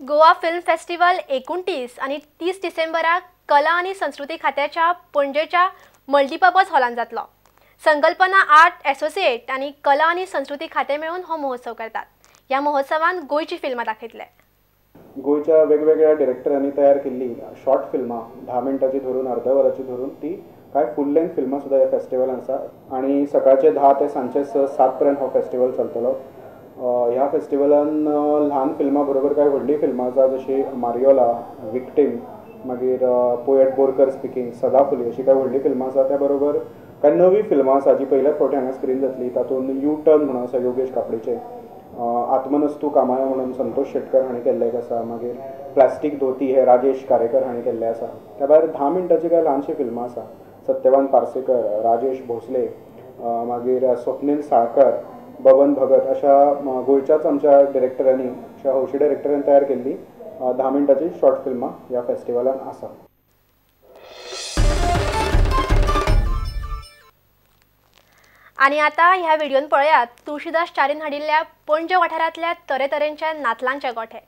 Goa film festival 29 आनी 30 डिसेंबराक कला आनी संस्कृती खात्याच्या पणजेच्या मल्टीपर्पज हॉलान जातलो। संकल्पना आर्ट एसोसिएट आनी कला आनी संस्कृती खाते मेळून हो महोत्सव करतात। ह्या महोत्सवान गोंयची फिल्मां दाखयतले। गोंयच्या वेगवेगळ्या डिरेक्टरांनी तयार केल्ली शॉर्ट फिल्मां 10 मिनटाची धरून अर्ध्या वराची धरून ती काय फूल लेंथ फिल्मां सुद्दां ह्या फेस्टिवलान आसा आनी सकाळचे 10 ते सांजचे 6-7 पर्यंत हो फेस्टिवल चलतलो। ह्या फेस्टिवलान ल्हान फिल्मां बरोबर कांय व्हडलीं फिल्मां आसा जशी मारियोला, विक्टीम, मागीर पोएट बोरकर स्पिकींग, सदाफुली अशी कांय व्हडलीं फिल्मां आसा। त्या बरोबर कांय नवीं फिल्मां आसा जी पयल्याच फावटी हांगा स्क्रीन जातली। तातूंत यू टर्न म्हणून आसा योगेश कापडीचें, आत्मनस्तू कामाया म्हणून संतोष शेटकर हांणी केल्लें एक आसा, मागीर प्लास्टीक धोती हे राजेश कारेकर हांणी केल्लें आसा। त्या भायर 10 मिनटाचीं कांय ल्हानशीं फिल्मां आसा, सत्यवान पार्सेकर, राजेश भोसले, मागीर स्वप्नील साळकर, बबन भगत अशा गोंयच्याच आमच्या डिरेक्टरांनी, अशा हौशी डिरेक्टरांनी तयार केल्ली 10 मिनटाची शॉर्ट फिल्मां ह्या फेस्टिवलान आसा। आनी आतां ह्या व्हिडियोन पळयात तुळशीदास चारीन हाडिल्ल्या पणजे वाठारांतल्या तरेतरेंच्या नातलांचे गोठे।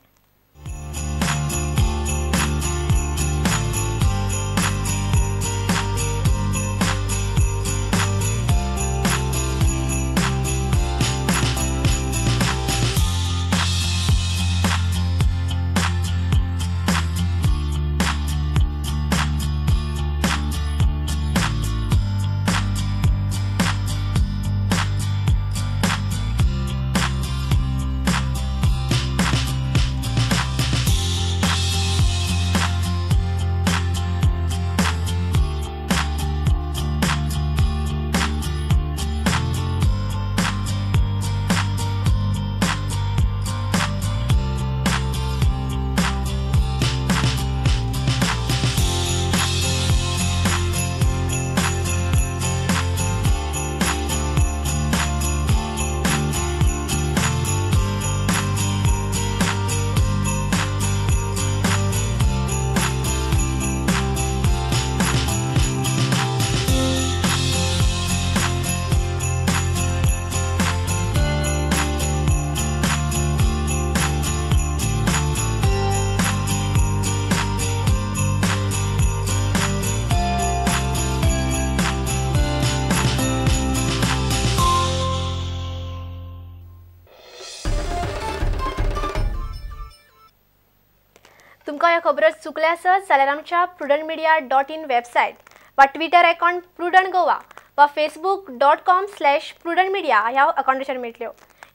तुमकां ह्यो खबरो चुकल्या आसत जाल्यार आमच्या prudentmedia.in website वा ट्विटर अकाउंट प्रुडंट गोवा वा facebook.com/prudentmedia ह्या अकाउंटाचेर मेळटल्यो।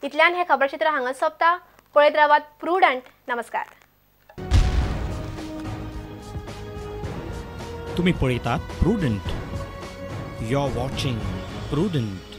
इतल्यान हें खबरचित्र हांगा सोंपता। पळयत रावात प्रुडंट। नमस्कार। तुम्ही पळयतात Prudent. You are watching Prudent.